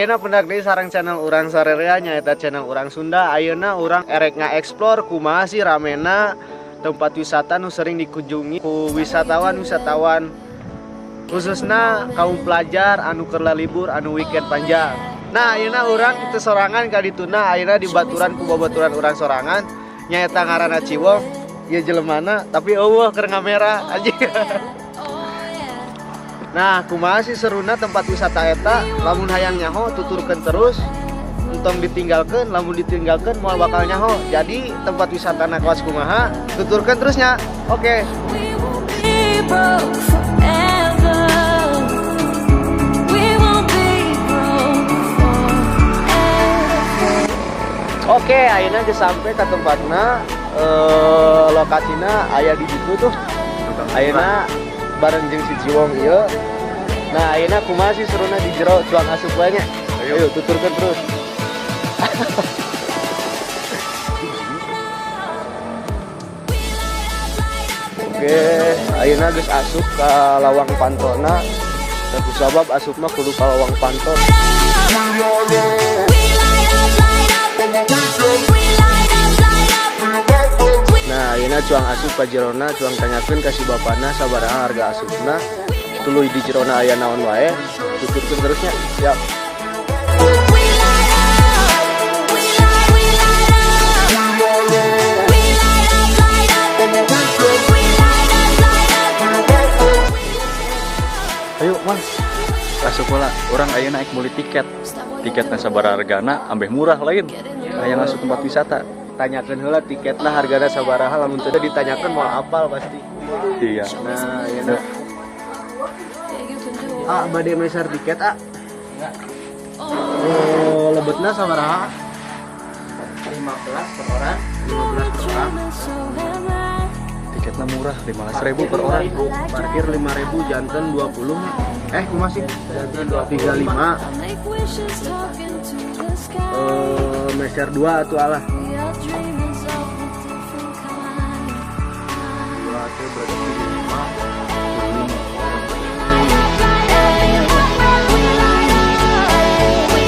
Ayeuna pendak deui sareng channel urang sarerea, nyaeta channel Urang Sunda. Ayeuna urang erek nga-explore kumaha sih ramena tempat wisata nu sering dikunjungi ku wisatawan-wisatawan, khususna kaum pelajar anu keur libur, anu weekend panjang. Nah, ayeuna urang teu sorangan ka dituna, ayeuna dibaturan ku babaturan urang sorangan, nyaeta ngaranna Ciwong, ieu jelemana tapi euweuh keur ngamera anjing. Nah, kumaha sih seruna tempat wisata eta? Lamun hayang nyaho, tuturkeun terus. Entong ditinggalkeun, lamun ditinggalkeun moal bakal nyaho. Jadi tempat wisata kawas kumaha? Tuturkeun terusnya. Oke. We won't be broke forever. We won't be broke forever. Oke, ayeuna geus sampai ke tempatna. Lokasina aya di ditu tuh. Ayeuna bareng jeung si Ciwong ieu. Nah, ayeuna kumaha sih seruna di jero, cuang asup wae nya. Ayo, tuturkeun terus. Oke, ayeuna geus asup ka Lawang Pantona. Tapi sabab asup mah kudu ka Lawang Panto. We light up, light up. We light up, light up. Nah, ayeuna cuang asup ka jerona, cuang tanyakeun ka si bapana sabaraha harga asupna. Tuluy di jerona aya naon wae, tuturkeun terusnya. Siap. We light up. We light, we light up. We light up, light up. We light up, light up. Ayo, Mas. Asup heula, urang ayeuna naik meuli tiket. Tiketna sabaraha hargana, ambeh murah lain. Hayang asup tempat wisata. Tanyakeun heula tiketna hargana sabaraha, lamun teu ditanyakeun moal apal pasti. Iya. Nah, ayeuna. Ah, bade meser tiket, ah. Oh, lebetna sabaraha? 15 per orang. 15 per orang. Tiketna murah, 15.000 per orang. Parkir 5.000, janten 20. Eh, kumaha sih? 35. Make wishes talking to the sky. Meser 2 atuh alah. We are dreamers of a different kind. 2 teh berarti 5. We light up, we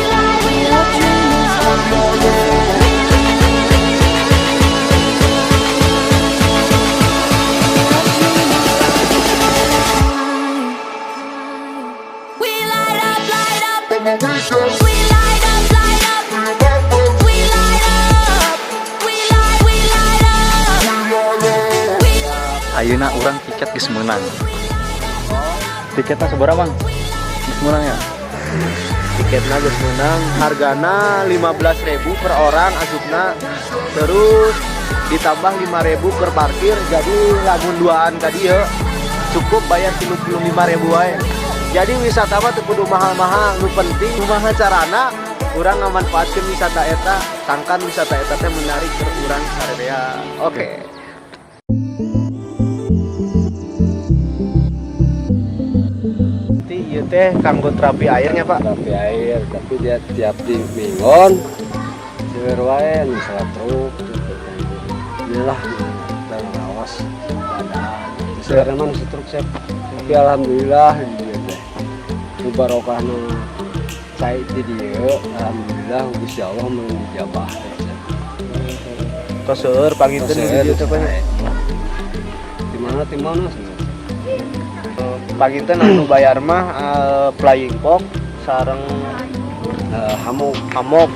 light, we are dreamers of a different. We light up, light up. We light up, light up. We light up. We light up. We Ayeuna urang tiket geus meunang. Tiketna sabaraha, Mang? Geus meunang ya? Tiketna geus meunang, hargana 15.000 per orang asupna. Terus ditambah 5.000 per parkir, jadi lamun duaan tadi ya cukup bayar 35.000 wae. Jadi wisata mah teu kudu mahal-mahal, nu penting kumaha carana urang ngamanfaatkeun wisata eta, sangkan wisata eta teh menarik keur urang sarerea. Oke. Berarti ieu teh kanggo terapi airnya, Pak? Terapi air, tapi dia tiap di minggon jewer wae nu salah truk gitu. Inilah dan ngawas badan. Sekarang mah nu truk sep. Tapi alhamdulillah di dieu teh. Nu barokahna cai di dieu, alhamdulillah Gusti Allah mun dijabah teh. Tos seueur panginten di dieu teh, Pak. Di mana di mana sih? Panginten anu bayar mah flying fox sareng Hammock. Hammock.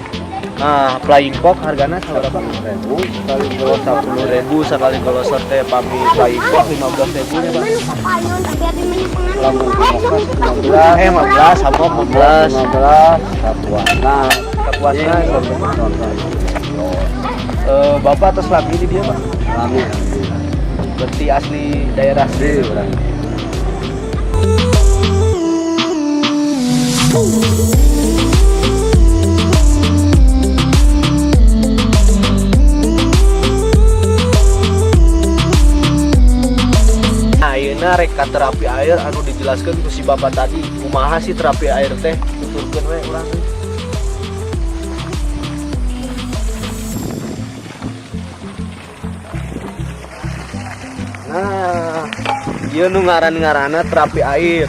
Nah, flying fox hargana sabaraha? 10.000 sekali. Oh, 10.000 sekali golosot teh, pami flying fox 15.000 nya, Pak. Lamun hammock 15. Eh, 15, hammock 15. 15 kapuasna. Kapuasna. Iya, nonton. Bapak atos lami di dieu, Pak? Lami. Berarti asli daerah Asli urang. Nah, ayeuna rek ka terapi air anu dijelaskeun ku si bapak tadi. Kumaha sih terapi air teh? Tuturkeun we urang teh. Nah, ieu nu ngaran-ngaranna terapi air.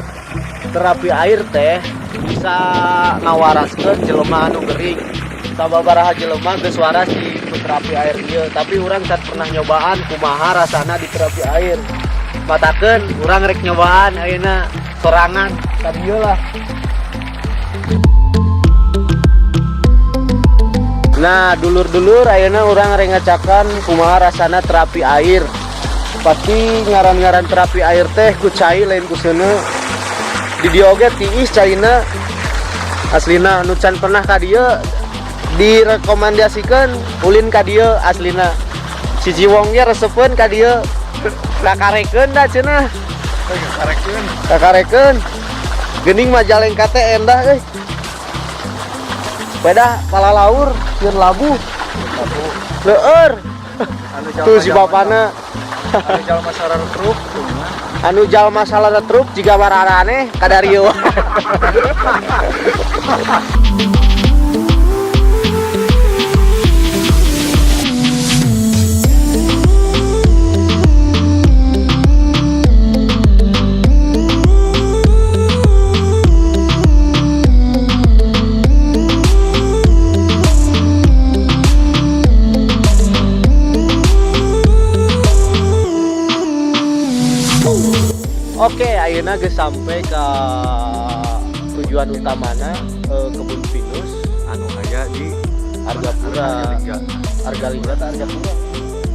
Terapi air teh di Bisa ngawaraskeun jelema anu gering. Sababaraha jelema geus waras di terapi air ieu, tapi urang can pernah nyobaan kumaha rasana di terapi air. Matakeun urang rek nyobaan ayeuna sorangan ka dieu lah. Nah, dulur-dulur, ayeuna urang rek ngacakan kumaha rasana terapi air. Pasti ngaran-ngaran terapi air teh ku cai lain ku seuneu. Di dieu oge tiis caina. Aslina nu can pernah ka dieu direkomendasikan ulin ka dieu aslina. Si Ciwong ge resepeun ka dieu. Kakarekeun da cenah. Kakarekeun. Kakarekeun. Geuning Majalengka teh endah euy. Beda palalaur sieun labuh. Leueur. Tuh si bapana. Anu jalma truk. Anu jalma salah truk jiga mararaneh kadarieu. Oke, ayeuna geus sampai ke tujuan utamana, kebun pinus anu aya di Argapura. Argalingga. Argalingga atau Argapura?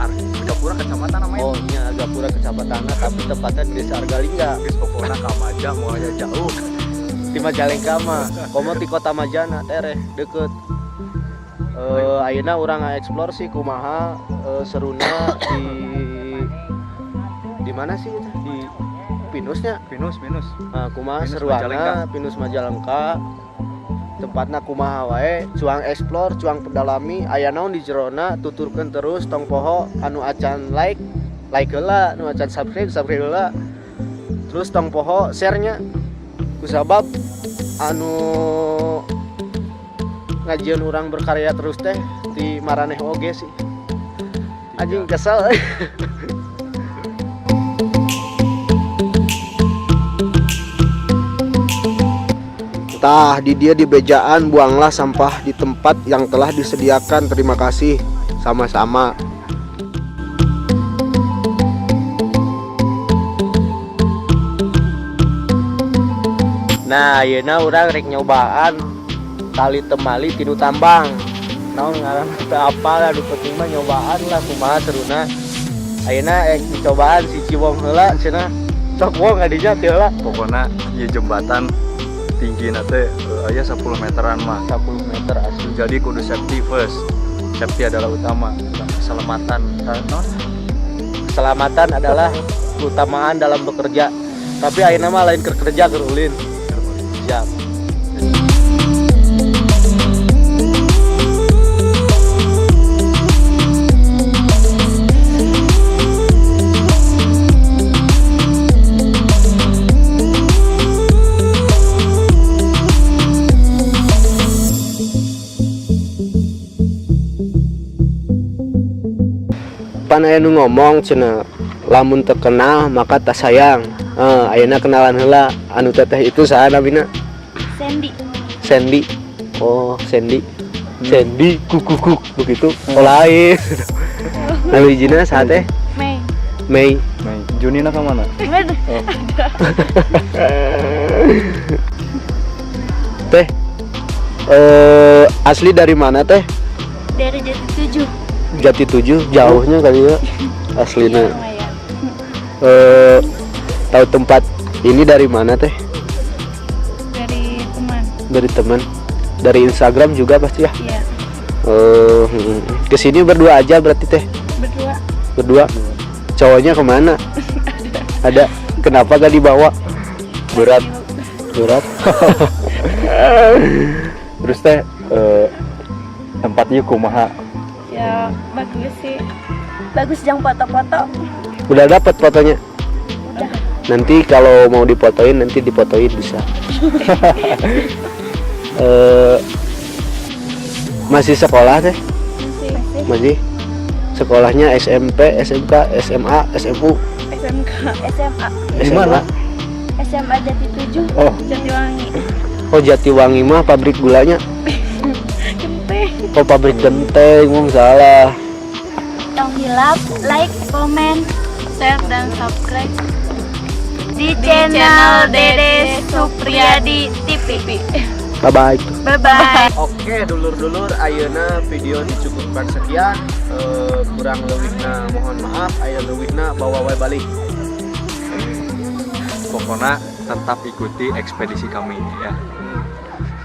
Argapura kecamatan namanya. Oh iya, Argapura kecamatan, tapi tepatnya di desa Argalingga. Geus pokona ka Maja moal aya jauh. Di Majalengka mah, komo ti kota Majana tereh deket. Ayeuna urang explore sih kumaha seruna di mana sih itu? Di Pinusnya. Pinus, pinus. Nah, kumaha Pinus seruana Majalengka. Pinus Majalengka. Tempatna kumaha wae, cuang explore, cuang pedalami, aya naon di jerona, tuturkeun terus tong poho anu acan like, like heula, anu acan subscribe, subscribe heula. Terus tong poho share-nya. Kusabab anu ngajieun urang berkarya terus teh di maraneh oge sih. Anjing kesel. Tah, di dia di bejaan buanglah sampah di tempat yang telah disediakan. Terima kasih. Sama-sama. Nah, ayeuna urang rek nyobaan tali temali tinu tambang. Naon ngaran teu apal, anu penting mah nyobaan lah kumaha seruna. Ayeuna rek dicobaan si Ciwong heula cenah. Sok wong ngadinya teu heula. Pokona ieu jembatan tinggi teh aya 10 meteran mah. 10 meter asli. Jadi kudu safety first. Safety adalah utama. Keselamatan. Non? Keselamatan adalah keutamaan dalam bekerja. Tapi ayeuna mah lain keur kerja keur ulin. Siap. Pan aya nu ngomong cenah lamun terkenal maka tak sayang. Ayeuna kenalan heula anu teteh itu saha namina? Sandy. Sandy. Oh, Sandy. Sandy kuk kuk kuk begitu. Oh lain. Lalu hijina saha teh? Mei. Mei. Mei. Junina ka mana? Aduh. Oh. Teh. Asli dari mana teh? Dari Jati 7. Jati 7, jauhnya kali ya aslinya. Iya, lumayan. Tahu tempat ini dari mana teh? Dari teman. Dari teman. Dari Instagram juga pasti ya. Iya. Kesini berdua aja berarti teh? Berdua. Berdua. Cowoknya kemana? Ada. Kenapa gak dibawa? Berat. Berat. Terus teh tempatnya kumaha? Ya bagus sih. Bagus jang foto-foto. Udah dapat fotonya? Udah. Nanti kalau mau dipotoin nanti dipotoin bisa. Masih sekolah teh? Masih. Masih. Sekolahnya SMP, SMK, SMA, SMU. SMK. SMA. Di mana? SMA Jati 7. Oh. Jatiwangi. Oh, Jatiwangi mah pabrik gulanya. Genteng. Oh, pabrik genteng, ngomong salah. Tong hilap, like, komen, Share dan subscribe di channel Dede Supriyadi TV. Bye bye. Bye bye. Oke, dulur-dulur, ayeuna video dicukupkan sekian. Kurang leuwihna mohon maaf, aya leuwihna bawa wae balik. Pokoknya tetap ikuti ekspedisi kami ya.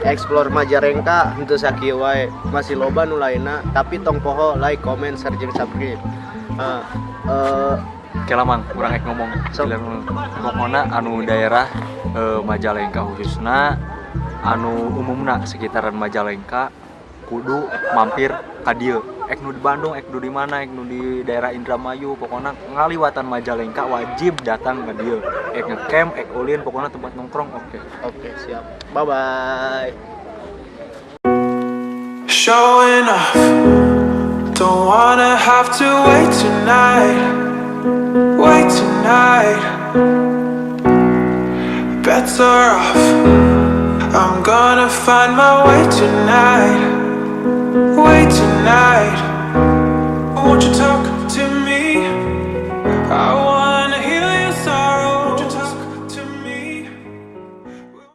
Explore Majalengka henteu sakieu wae, masih loba nu lainna, tapi tong poho like, comment, share jeung subscribe. Eh, Kela, Mang, urang rek ngomong. Sok. Pokoknya anu daerah Majalengka, khususna anu umumna sekitaran Majalengka, kudu mampir ka dieu. Ek nu di Bandung, ek nu di mana, ek nu di daerah Indramayu, pokoknya ngaliwatan Majalengka wajib datang ke dieu. Ek ngecamp, ek ulin, pokoknya tempat nongkrong oke. Oke, siap. Bye bye. Showing off. Don't wanna have to wait tonight. Wait tonight. Better off. I'm gonna find my way tonight. Way tonight. Won't you talk to me? I